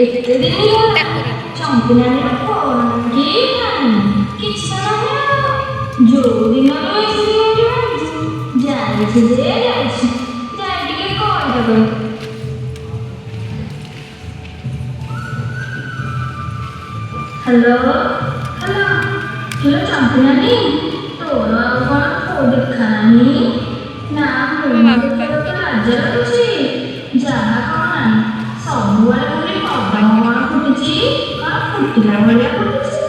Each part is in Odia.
ଏତେ ଦିନ ହେଲା ଚମ୍ପି ନାନୀର ଫୋନ କି ନାହିଁ, କିଛି ତ ନାହିଁ। ଆଉ ଯୋଉ ଦିନରୁ ଏ ସିରିଏଲ ବାହାରିଛି, ଯାଇଛି ଯେ ଯାଇଛି, ଯାଇ ଟିକେ କଲଟା କର। ହ୍ୟାଲୋ, ହ୍ୟାଲୋ, ହ୍ୟାଲୋ ଚମ୍ପି ନାନୀ, ତୋର ଆଉ କ'ଣ ଦେଖା ନାହିଁ ନା? ମୁଁ ଦେଖିବାକୁ ଲାଜ ଲାଗୁଛି। ଯାହା କହ ନାନୀ, ସବୁଆଡ଼େ ଖାଲି ପଦମ କ'ଣ ଫୁଟିଛି, କ'ଣ ଫୁଟିଲା ଭଳିଆ ଫୁଟିଛି।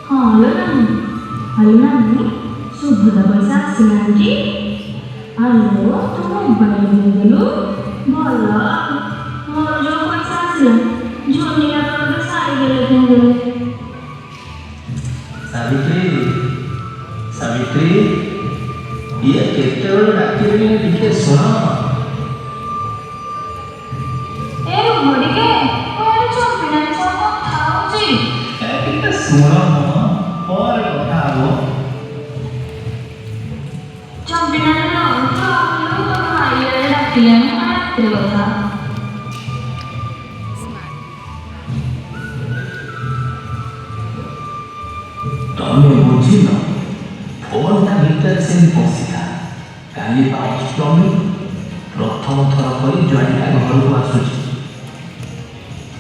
ହଁ ଲୋ ନାନୀ। ହ୍ୟାଲୋ ନାନୀ, ସୁଭଦ୍ରା ପଇସା ଆସିଲାଣି କି? ଆଲୋ, ତୁ ମୋବାଇଲ ଦେଇଦେଲୁ, ଭଲ। ମୋର ଯୋଉ ପଇସା ଆସିଲା, ଝୁନି ବାପା ଗୋଟେ ସାଇକେଲ କିଣିଦେଲେ। ସାବିତ୍ରୀ, ସାବିତ୍ରୀ, ଇଏ କେତେବେଳୁ ଡାକିଲିଣି, ଟିକେ ଶୁଣ। ଏ ରୁହ ଟିକେ, ମୁଁ ଇଆଡ଼େ ଚମ୍ପି ନାନୀ ସହ କଥା ହଉଛି। ଏ, ଟିକେ ଶୁଣ ମ, ପରେ କଥା ହବ। ଚମ୍ପି ନାନୀ, ରହୁଛୁ, ତୋ ଭାଇ ଇଆଡ଼େ ଡାକିଲେଣି, ଆମେ ରାତିରେ କଥା ହବା। ତମେ ବୁଝିଲ, ଫୋନଟା ଭିତରେ ସେମିତି ପଶିଥା। କାଲି ପା ଅଷ୍ଟମୀ, ପ୍ରଥମ ଥର କରି ଜ୍ୱାଇଁଟା ଘରକୁ ଆସୁଛି।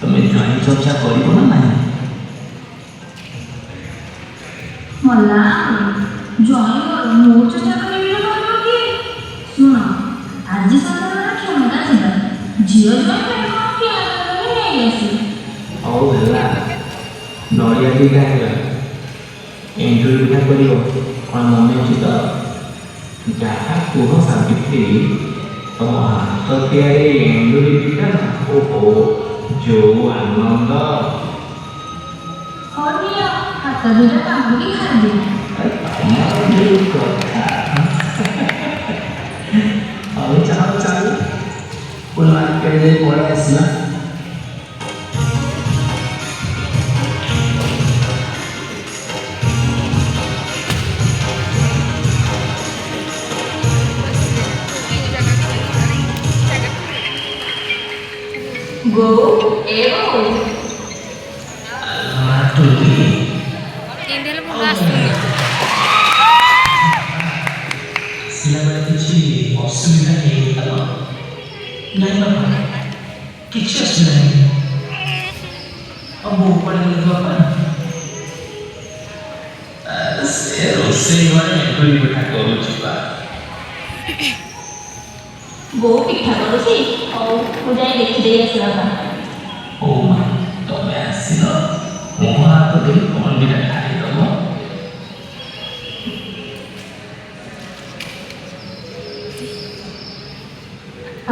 ତମେ ଜ୍ୱାଇଁ ଚର୍ଚ୍ଚା କରିବ ନା ନାହିଁ? ମଲା ଜ୍ୱାଇଁ ଘର, ମୁଁ ଚର୍ଚ୍ଚା କରିବିନି, କରିବ କିଏ? ଶୁଣ, ଆଜି ସନ୍ଧ୍ୟାବେଳେ କ୍ଷମତା ଯିବା, ଝିଅ ଜ୍ୱାଇଁ ପାଇଁ କ'ଣ କିଣା କରି ନେଇ ଆସିବି। ହଉ ହେଲା, ନଡ଼ିଆ ଦିଟା ଆଣିବା, ଏଣ୍ଡୁରି ପିଠା କରିବ, କ'ଣ ମନେ ଅଛି ତ? ଯାହା କୁହ ସାବିତ୍ରୀ, ତମ ହାତ ତିଆରି ଏଣ୍ଡୁରି ପିଠା ନା, ଓହୋ, ଯୋଉ ଆନନ୍ଦ! ହଉ ନିଅ, ହାତ ଦିଟା କାମୁଡ଼ିକି ଖାଇଦିଅ। ଆରେ, ତମର ଯୋଉ କଥା! ହଉ ଚାଲ ଚାଲ, ପୁଣି ମାର୍କେଟ ଯାଇ ପଳେଇ ଆସିବା। ବୋଉ, ଏ ବୋଉ। ମା ଟୁଲି। ଏମିତି ହେଲେ ଭଲ ଆସୁନି। ଆସିଲା ବେଳେ କିଛି ଅସୁବିଧା ହେଇନି ତ? ନାଇଁ ବାପା, କିଛି ଅସୁବିଧା ହେଇନି। ଆଉ ବୋଉ କୁଆଡ଼େ ଗଲେ କି ବାପା? ସେ ରୋଷେଇ ଘରେ ଏଣ୍ଡୁରି ପିଠା କରୁଛି ବା। ବୋଉ ପିଠା କରୁଛି? ହଉ, ମୁଁ ଯାଇ ଦେଖିଦେଇ ଆସେ ବାପା। ହଉ ମା, ତମେ ଆସିଲ, ମୋ ହାତ ଦେଇ କ'ଣ ଦିଟା ଖାଇଦବ।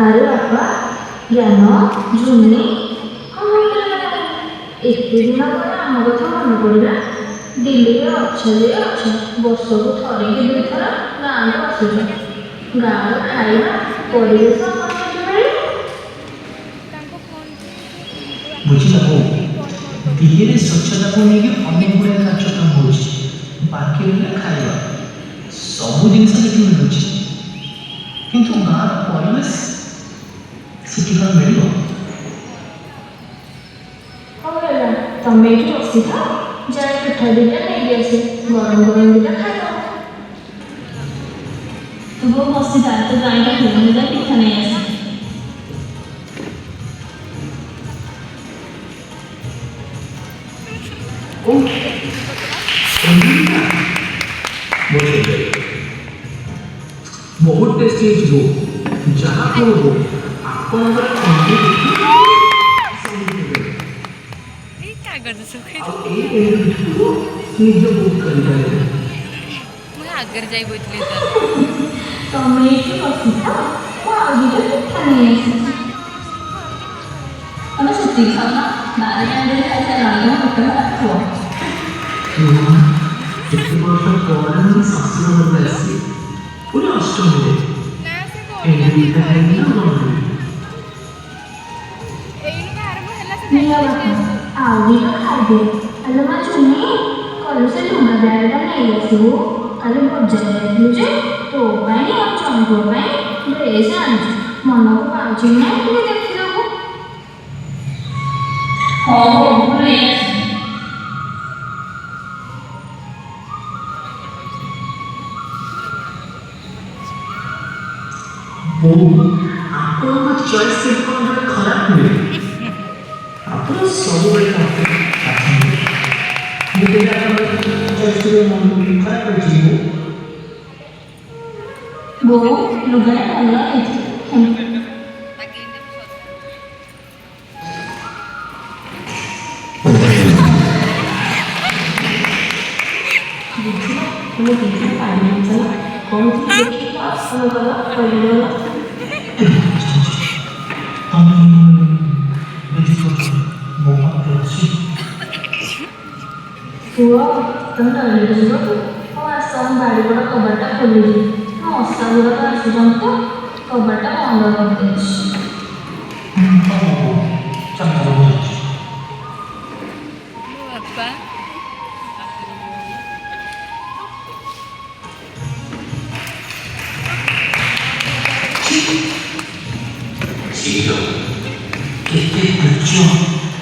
ଆରେ ବାପା, ଜ୍ଞାନ, ଝୁନି, ହଁ, ଏତେ ଦିନ ପରେ ଆମ କଥା ମନେ ପଡ଼ିଲା? ଦିଲ୍ଲୀରେ ଅଛ ଯେ ଅଛ, ବର୍ଷକୁ ଥରେ କି ଦୁଇଥର ଗାଁକୁ ଆସୁଛ। ଗାଁର ଖାଇବା, ପରିବେଶ କ'ଣ ଏଠି ମିଳିବ? ବୁଝିଲ ବୋଉ, ଦିଲ୍ଲୀରେ ସ୍ୱଚ୍ଛତାକୁ ନେଇକି ଅନେକ ଗୁଡ଼ିଏ କାର୍ଯ୍ୟକ୍ରମ ହେଉଛି। ବାକି ରହିଲା ଖାଇବା, ସବୁ ଜିନିଷ ସେଠି ମିଳୁଛି। କିନ୍ତୁ ଗାଁର ପରିବେଶ ସେଠି କ'ଣ ମିଳିବ? ହଉ ହେଲା, ତମେ ଏଇଠି ବସିଥାଅ, ଯାଏ ପିଠା ଦିଟା ନେଇକି ଆସେ, ଗରମ ଗରମ ଦିଟା ଖାଇବ। ତୁ ବୋଉ ବସିଥା, ତୋ ଜ୍ୱାଇଁ ପାଖରେ, ମୁଁ ଯାଇ ପିଠା ନେଇ ଆସେ। ଓ, ଏଣ୍ଡୁରି ପିଠା ବହୁତ ବହୁତ ଟେଷ୍ଟି ହେଇଛି ବୋଉ। ଯାହା କୁହ ବୋଉ, ଆପଣଙ୍କର ଏଣ୍ଡୁରି ପିଠା ସବୁଠୁ ଫେବରାଇଟ୍। ଏଇ କାଗଜ ଶୁଖେଇ। ଆଉ ଏଇ ଏଣ୍ଡୁରି ପିଠାକୁ ନିଜ ବୋଉ କରିପାରିବେ। ମୁଁ ଆଗରେ ଯାଇ ବଇଥିଲି। ତମେ ଏଇଠି ବସିଥାଅ, ମୁଁ ଆଉ ଦିଟା ପିଠା ନେଇ ଆସିଛି। ତମେ ସେତିକି ଖାଉନ, 12ଟା ଏଣ୍ଡୁରି ଖାଇସାରିଲଣି, ତମ ପେଟ ଖରାପ ଥିବ। ଏତେ ବର୍ଷ ପରେ ମୁଁ ଶ୍ୱଶୁର ଘରକୁ ଆସିଲି, ପୁଣି ଅଷ୍ଟମୀରେ ନା, ସେ ଏଣ୍ଡୁରି ପିଠା ଖାଇବି ନା କଣ କରିବି? ଏଇନୁ ଆରମ୍ଭ ହେଲା ସେ। ନିଅ ବାପା, ଆଉ ଦିଟା ଖାଇଦିଅ। ଆଲୋ ମା ଚୁନି, କଲୁ ସେ ଲୁଗା ବ୍ୟାଗଟା ନେଇ ଆସିବୁ। କାଲି ବଜାର ଯାଇଥିଲୁ ଯେ, ତୋ ପାଇଁ ଆଉ ଚମ୍ପୁଅ ପାଇଁ ଡ୍ରେସ୍ ଆଣିଛୁ। ମନକୁ ପାଉଛି କି ନାହିଁ ଟିକେ ଦେଖିଦେବୁ। ହଉ ହଉ, ମୁଁ ନେଇ ଆସିବି। ବୋଉ, ଆପଣଙ୍କ ଚଏସ୍ ସେଠି କ'ଣ ଗୋଟେ ଖରାପ ହୁଏ? ଆପଣ ସବୁବେଳେ ମୋତେ ବାଛନ୍ତି। ମୁଁ କେବେ ଆପଣଙ୍କ ଚଏସ୍ କେବେ ମନ ଖରାପ କରିଛି କି ବୋଉ? ବୋଉ, ଲୁଗାଟା ଭଲ ହେଇଛି। ଦେଖିଲ, ତୁମେ ପିନ୍ଧିଲେ ପାଣି ଆଣିଛ ନା କହୁଥିଲି, ଦେଖିକି ଅସଲ କଲ କହିଲ। ତମେ ବେଶୀ କରୁଛ, ମୋ ପାଖରେ ଅଛି। ପୁଅ, ତମେ ଟଏଲେଟ୍ ଯିବ କି? ହଉ ଆସ, ମୁଁ ବାଡ଼ିପଟ କବାଟଟା ଖୋଲିଦିଏ। ମଶା ଗୁଡ଼ାକ ଆସୁଛନ୍ତି ତ, କବାଟଟା ବନ୍ଦ କରିଦେଇଛି। ହଉ ହଉ, ଚାଲ ଚାଲ, ମୁଁ ଯାଉଛି। ମୋ ବାପା। ଛି ଲୋ, କେତେ ତୁଚ୍ଛ!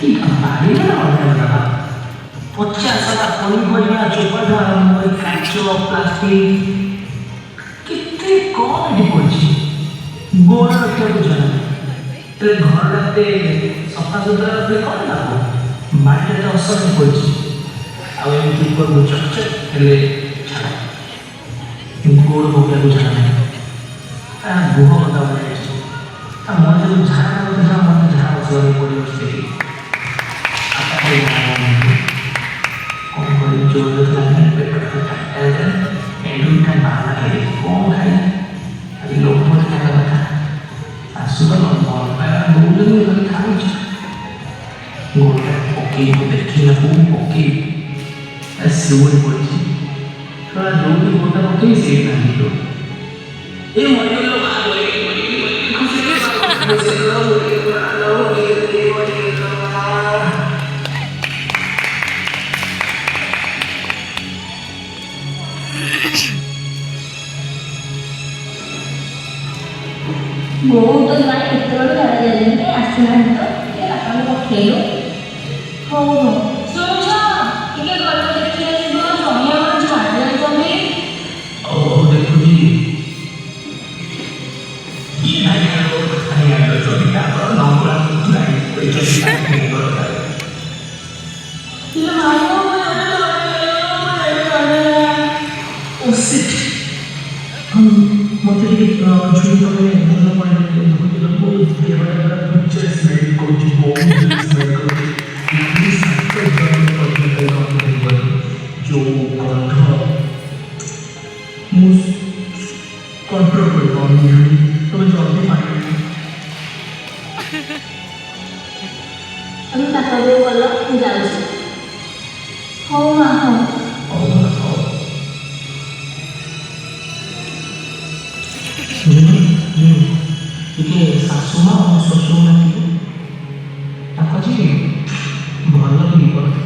ଏଇ ବାଡ଼ିରେ ଅଳିଆ ଲଗା, ପଚା ସଢ଼ା ପନିପରିବା ଚୋପାଠୁ ଆରମ୍ଭ କରି କାଚ, ପ୍ଲାଷ୍ଟିକ, କେତେ କ'ଣ ଏଠି ପଡ଼ିଛି। ଗୋଡ଼ ରଖିବାକୁ ଜାଗା ନାହିଁ। ହେଲେ ଘରଟା ଏତେ ସଫାସୁତୁରା ରଖିଲେ କ'ଣ ଲାଭ? ବାଡ଼ିଟା ଏତେ ଅସନା ପଡ଼ିଛି, ଆଉ ଏମିତି ଉପରକୁ ଚକଚକ ହେଲେ ଛାଡ଼, ଗୋଡ଼ ପକେଇବାକୁ ଜାଗା ନାହିଁ। ତା ଗୁହ ଗଦା ଭଳିଆ ହେଇଛି। ତା ମଣିଷ ଯୋଉ ଝାଡ଼ା ବସୁଥିଲା, ମତେ ଝାଡ଼ା ବସିବାକୁ ପଡ଼ିବ ସେଠି। ଆଉ ତାକୁ ଝାଡ଼ା ବନ୍ଦ। କ'ଣ କରିବି? ଜୋରରେ ଲାଗିଲାଣି, ପେଟଟା ଟାଣ ହେଲାଣି। ଏଣ୍ଡୁରିଟା ବାହାନା ଖାଇଦେଇଛି। କ'ଣ ଖାଇବି? ଖାଲି ଲୋଭରେ ଖାଇବା କଥା। ଶାଶୁ ତ ଭଲ ପାଇବା ଦଉଛନ୍ତି, ମୁଁ ଖାଲି ଖାଉଛି। ଗୋଡ଼ଟା ପକେଇ ମୁଁ ଦେଖିନା କୋଉଠି ପକେଇବି। ଶିଉଳି ପଡ଼ିଛି ଶଳା, ଯୋଉଠି ଗୋଡ଼ଟା ପକେଇବି ସେଇଠି ଭାଙ୍ଗିଯିବ। ଏ ମରିଗଲି ଲୋ ମା, ମରିଗଲି, ମରିଗଲି, ମରିଗଲି, ଖସିଗଲି ମା, ଖସିଗଲି ଲୋ, ମରିଗଲି ମା ଲୋ, ମରିଗଲି, ମରିଗଲି ଲୋ ମା। ବୋଉ, ତୋ ଜ୍ୱାଇଁ କେତେବେଳୁ ଝାଡ଼ା ଯାଇଛନ୍ତି, କାଇଁ ଆସିନାହାନ୍ତି ତ? ଟିକେ ବାପାଙ୍କୁ ପଠେଇଲୁ। ହଉ ହଉ। ଶୁଣୁଛ, ଟିକେ ଗଲେ ଦେଖି ଆସିବ, ଜ୍ୱାଇଁ ଆମର ଝାଡ଼ା ଯାଇଛନ୍ତି। ହଉ ହଉ, ଦେଖୁଛି। କିଏ ଭାଇ ଆଣିଛନ୍ତି? ତାଙ୍କର ନଙ୍ଗଳା ଗାଈ କହିଛନ୍ତି। ଇଲୋ ମା ଲୋ, ଓ ସିଟ୍, ମୋତେ ଟିକେ ଛୁଇଁ, ତମେ ଭଲ ପାଣିରେ ଟିକେ ଧୋଇଦେଲ। ମୋ ଦେହଟା ପୁରା ବିଜେର ସ୍ମେଲ୍ କରୁଛି, ବହୁତ ସ୍ମେଲ୍ କରୁଛି। ମୁଁ 7 ଜନ୍ମ ପର୍ଯ୍ୟନ୍ତ ଏ ଗନ୍ଧ ଯିବନି। ଯୋଉ ଗନ୍ଧ, ମୁଁ କଣ୍ଟ୍ରୋଲ କରିପାରୁନି। ଝୁଇଁ, ତମେ ଜଲ୍ଦି ପାଣି ଆଣିବ। ତମେ ବାପା ବୋଉ ଗଲ, ମୁଁ ଯାଉଛି। ହଉ ମା, ହଉ। ହଉ ହଉ। ଝୁନି, ଝୁନି, ଟିକେ ଶାଶୁ ମା ଆଉ ଶ୍ୱଶୁର ଡାକିଲୁ। ତାକୁ ଆଜି ଭଲ କି କରିଦେ।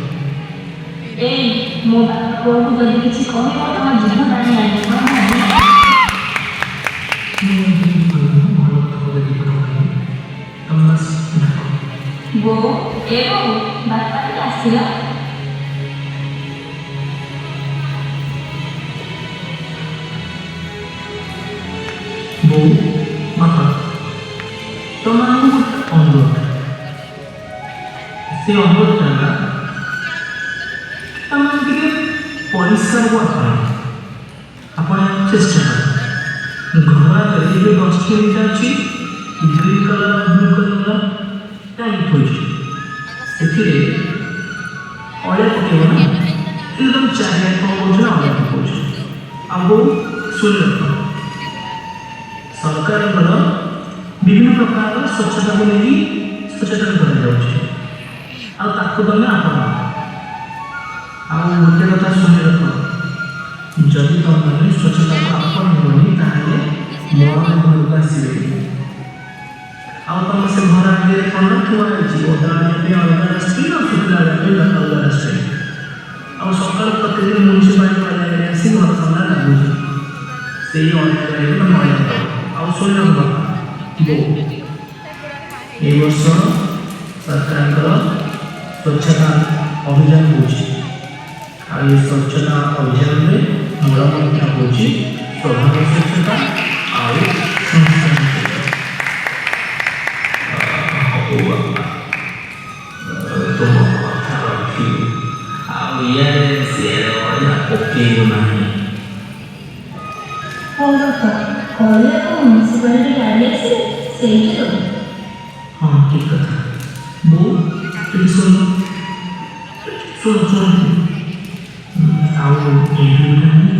ଏଇ, ମୋ ବାପା ବୋଉକୁ ଯଦି କିଛି କହିବ, ତମ ଜିଭ ଟାଣି ଆଣିବ। କଣ ଭାବିଲ? ମୁଁ ଏମିତି କିଛି କହିବିନି, ଭଲ କଥା ଗୋଟେ 2 ପଦ କହିବି। ତମେ ବାସ୍ ଡାକ। ବୋଉ, ଏ ବୋଉ, ବାପା ଟିକେ ଆସିଲ। ବୋଉ, ବାପା, ତମମାନଙ୍କୁ ଗୋଟେ ଅନୁରୋଧ। ସେ ଅନୁରୋଧଟା ହେଲା, ତମେ ଟିକେ ପରିଷ୍କାରକୁ ଆପଣେଇବାକୁ ଚେଷ୍ଟା କର। ଘର ଆଗରେ ଯୋଉ ଡଷ୍ଟବିନ୍ଟା ଅଛି, ଗ୍ରୀନ୍ କଲର୍, ବ୍ଲୁ କଲର୍ର ଟାଙ୍ଗି ଥୋଇଛି, ସେଥିରେ ଅଳିଆ ପକେଇବ ନା। କିନ୍ତୁ ତମେ ଚାରିଆଡ଼େ କ'ଣ କରୁଛ ନା, ଅଳିଆ ପକଉଛ। ଆଉ ବୋଉ, ଶୁଣି ରଖ, ସରକାରଙ୍କର ବିଭିନ୍ନ ପ୍ରକାରର ସ୍ୱଚ୍ଛତାକୁ ନେଇକି ସଚେତନ କରାଯାଉଛି, ଆଉ ତାକୁ ତମେ ଆପଣାଅ। ଆଉ ଗୋଟେ କଥା ଶୁଣି ରଖ, ଯଦି ତମମାନେ ସ୍ୱଚ୍ଛତାକୁ ଆପଣେଇବନି, ତାହେଲେ ମରଣ ଘରକୁ ଆସିବେନି। ଆଉ ତମ ସେ ଘର ଆଗରେ କ'ଣ ନା ଥୁଆ ହେଇଛି, ଓଦା ଅଳିଆ ପାଇଁ ଅଲଗା ଡଷ୍ଟବିନ୍ ଆଉ ଶୁଖିଲା ଅଳିଆ ପାଇଁ ଅଲଗା ଡଷ୍ଟବିନ୍। ଆଉ ସକାଳୁ ପ୍ରତିଦିନ ମ୍ୟୁନିସିପାଲିଟି ଅଳିଆ ଗାଡ଼ି ଆସି ଘର ସାମ୍ନାରେ ଲାଗୁଛି, ସେଇ ଅଳିଆ ଗାଡ଼ିରେ ତମେ ଅଳିଆ ଦବ। ଆଉ ଶୁଣି ରଖ ବାପା, ବୋଉ, ଏଇ ବର୍ଷ ସରକାରଙ୍କର ସ୍ୱଚ୍ଛତା ଅଭିଯାନ ହେଉଛି। ଆଉ ଏ ସ୍ୱଚ୍ଛତା ଅଭିଯାନରେ ମୂଳ ମନ୍ତ୍ର ହେଉଛି ସ୍ୱଭାବ ସ୍ୱଚ୍ଛତା ଆଉ ସଂସ୍କାର ସ୍ୱଚ୍ଛତା। ହଉ ବାପା, ତୁମ କଥା ରଖିବୁ ଆଉ ଇଆଡ଼େ ସିଆଡ଼େ ଅଳିଆ ପକେଇବୁ ନାହିଁ। ହଉ ବାପା, ଅଳିଆକୁ ମ୍ୟୁନିସିପାଲିଟି ଗାଡ଼ି ଆସିଲେ ସେଇଠି ଦେବୁ। ହଁ, ଠିକ୍ କଥା। ବୋଉ, ଟିକେ ଶୁଣ ଶୁଣ ଶୁଣ। ଆଉ ଏଣ୍ଡୁରି ପିଠା ନେବି।